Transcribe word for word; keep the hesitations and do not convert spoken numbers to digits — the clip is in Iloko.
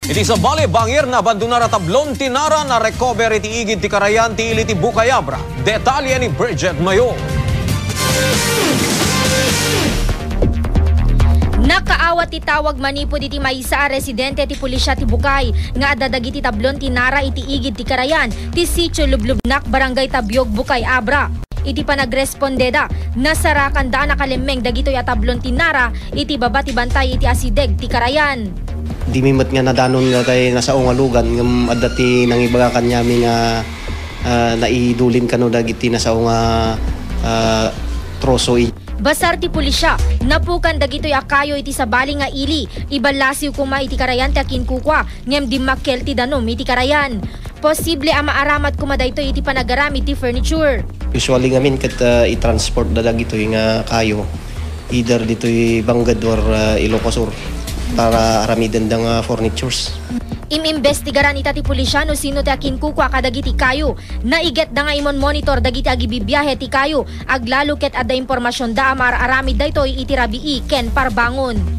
Iti sabali, bangir, nabandonar a tablon ti nara narecover iti igid ti karayan ti ili ti Bukay Abra. Detalye ni Bridget Mayo. Nakaawat ti tawag manipud iti maysa a residente ti pulisya ti Bukay nga adda dagiti tablon ti nara iti igid ti karayan ti Sitio Lublubnak, Barangay Tabiog, Bukay Abra. Iti panagres- pondeda, nasarakanda a nakalemmeng dagitoy a tablon ti nara iti baba ti bantay iti asideg ti karayan. Dimi met nga nadanon dagiti nasao nga lugan ngem adda ti nangibaga kaniami nga, ah, naidulin kano dagiti nasao nga, ah, troso. Basar ti pulisya, napukan dagitoy a kayo iti sabali nga ili, iballasiw koma iti karayan ti akinkukua, ngem dimmakkel ti danum iti karayan. Posible a maaramat koma daytoy iti panagaramid ti furniture. Usually ngamin ket, ah, i-transport da dagitoy nga kayo either ditoy Bangged or, ah, Ilocos Sur para aramidenda nga furnitures. Im-imbestigaran ita ti pulisya no sino ti akinkukua kadagiti kayo. Naigetda nga imon-monitor dagiti agibibiahe ti kayo, aglalo ket adda impormasionda a maar-aramid daytoy iti rabii ken parbangon.